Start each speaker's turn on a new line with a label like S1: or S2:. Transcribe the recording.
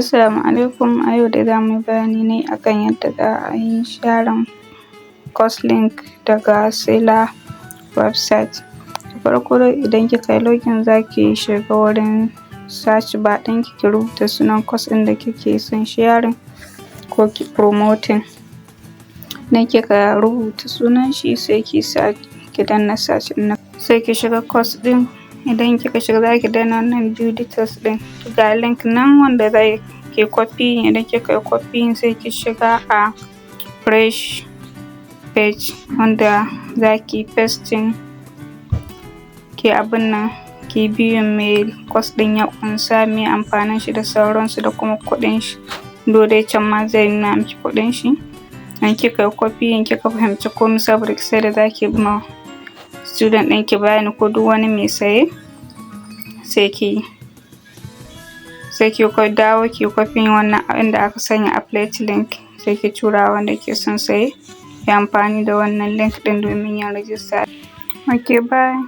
S1: Assalamu alaikum. A yau dai za mu yi bayani ne akan yadda za a yi sharing course link daga Selar website. Da farko dai, idan kika yi login, za ki shiga wurin search bar ɗinki, ki rubuta sunan course ɗin da kike son sharing ko ki promoting. Idan kika rubuta sunan shi, sai ki search, ki danna search ɗin nan, sai ki shiga course ɗin. Idan kika shiga, za ki danna wannan "View details" ɗin. Ga link nan wanda za ki copying. Idan kika yi copying, sai ki shiga a fresh page wanda za ki pasting, ki abun nan, ki biyun me course ɗin ya ƙunsa, me amfanin shi da sauransu, da kuma kuɗin shi. Though dai can ma zai nuna miki kuɗin shi. Idan kika yi copying, kika fahimci komai, saboda ki san yadda za ki ma student ɗinki bayani ko duk wani mai saye, sai ki dawo ki copying wannan inda aka sanya affiliate link, sai ki tura wa wanda ke son saye ya amfani da wannan link ɗin domin yin register. Okay, bye.